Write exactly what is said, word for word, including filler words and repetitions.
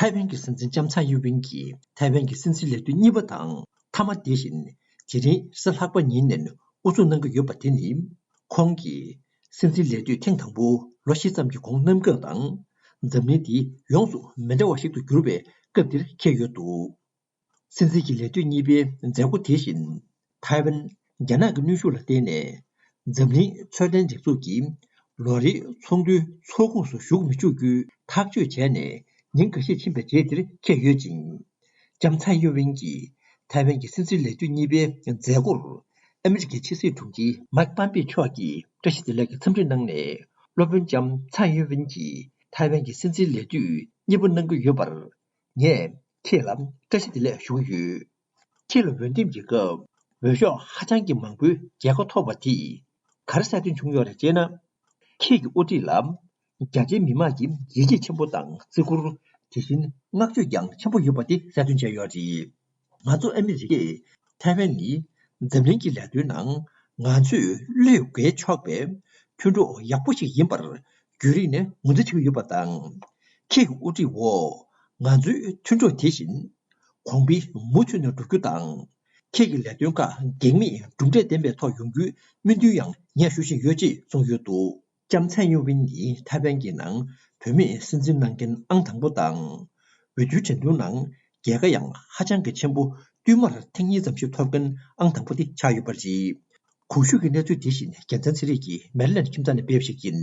ཐའེ་ཝན་གྱི་སྲིད་འཛིན་ལྕམ་ཚའེ་ཡིན་ཝིན་གྱིས་ཐའེ་ཝན་གྱི་སྲིད་འཛིན་ལས་དུས་གཉིས་པ་དང་མཐའ་མ་དེ་བཞིན་དེ་རིང་རེས་གཟའ་ལྷག་པ་ཉིན་ནས་དབུ་འཛུགས་གནང་གི་ཡོད་པ་དེ་ནི། ཁོང་གིས་སྲིད་འཛིན་ལས་དུས་ཐེངས་དང་པོ་ལོ་བཞི་ཙམ་གྱི་གོང་གནང་སྐབས་དང་། འཛམ་གླིང་འདི་ཡོངས་སུ་མི་འདྲ་བ་ཞིག་ཏུ་གྱུར་པའི་སྐབས་འདིར་འཁེལ་ཡོད་འདུག་སྲིད་འཛིན་གྱི་ལས་དུས་གཉིས་པའི་མཛད་སྒོ་དེ་བཞིན། ཐའེ་ཝན་རྒྱ་ནག་གི་གནོན་ཤུགས་ལ་བརྟེན་ནས། འཛམ་གླིང་འཕྲོད་བསྟེན་སྒྲིག་འཛུགས་ཀྱིས་ལོ་རེའི་ཚོགས་འདུའི་ཚོགས་ཁོངས་སུ་ཞུགས་མི་ཆོག་རྒྱུའི་ཐག་གཅོད་བྱས་ནས་ཉིན་འགའ་ཤས་ཕྱིན་པའི་རྗེས་འདིར་འཁེལ་ཡོད་ཅིང་། ལྕམ་ཚའེ་ཡིན་ཝིན་གྱིས་ཐའེ་ཝན་གྱི་སྲིད་འཛིན་ལས་དུས་གཉིས་པའི་མཛད་སྒོར། ཨ་མི་རི་ཀའི་ཕྱི་སྲིད་དྲུང་ཆེ་མཱིག་པམ་པེ་མཆོག་གིས་བཀྲ་ཤིས་བདེ་ལེགས་ཀྱི་འཚམས་འདྲི་གནང་ནས། སློབ་དཔོན་ལྕམ་ཚའེ་ཡིན་ཝིན་གྱིས་ཐའེ་ཝན་གྱི་སྲིད་འཛིན་ལས་དུས་གཉིས་པ་གནང་གི་ཡོད་པར། ངས་ཁྱེད་ལ་བཀྲ་ཤིས་བདེ་ལེགས་ཞུ་གི་ཡོད། ཁྱེད་ལ་འོས་འདེམས་ཀྱི་སྐབས་འོས་ཤོག་ཧ་ཅང་གི་མང་པོའི་རྒྱལ་ཁ་ཐོབ་པ་དེས་ག་རེ་གསལ་སྟོན་བྱུང་ཡོད་རེད་ཅེ་ན། ཁྱེད་ཀྱི་དབུ་ཁྲིད་ལ་རྒྱ་ཆེའི་མི་མང་གི་ཡིད་ཆེས་ཆེན་པོ་དང་བརྩི་བཀུར། དེ་བཞིན་བསྔགས་བརྗོད་ཀྱང་ཆེན་པོ་ཡོད་པ་དེ་གསལ་སྟོན་བྱས་ཡོད་རེད། ང་ཚོ་ཨ་མི་རི་ཀས་ཐའེ་ཝན་ནི་འཛམ་གླིང་གི་ལས་དོན་ནང་ང་ཚོས་བློས་འགེལ་ཆོག་པའི་མཐུན་གྲོགས་ཡག་པོ་ཞིག་ཡིན་པར་རྒྱུན་རིང་ནས་ངོས་འཛིན་བྱེད་ཀྱི་ཡོད་པ་དང་། ཁྱེད་ཀྱི་དབུ་ཁྲིད་འོག་ང་ཚོའི་མཐུན་གྲོགས་དེ་བཞིན་གོང་འཕེལ་མུ་མཐུད་ནས་འགྲོ་རྒྱུ་དང་། ཁྱེད་ཀྱི་ལས་དོན་ཁག་གེགས་མེད་གྲུབ་འབྲས་ལྡན་པའི་ཐོག་ཡོང་རྒྱུའི་སྨོན་འདུན་ཡང་ངས་ཞུ་བཞིན་ཡོད་ཅེས་གསུངས་ཡོད་འདུག་ལྕམ་ཚའེ་ཡིན་ཝིན་ནི་ཐའེ་ཝན་གྱི་ནང་བུད་མེད་སྲིད་འཛིན་གནང་མཁན་ཨང་དང་པོ་དང་། འོས་བསྡུའི་འགྲན་བསྡུར་ནང་རྒྱལ་ཁ་ཡང་ཧ་ཅང་གི་ཆེན་པོ་བསྟུད་མར་ཐེངས་གཉིས་ཙམ་ཞིག་ཐོབ་མཁན་ཨང་དང་པོ་དེ་ཆགས་ཡོད་པ་རེད། གོང་ཞུས་ཀྱི་གནས་ཚུལ་དེ་བཞིན་རྒྱལ་མཚན་ཚེ་རིང་གིས་མེ་རི་ལེན་ཌི་ཁྱིམ་ཚང་ནས་སྤེལ་བ་ཞིག་ཡིན།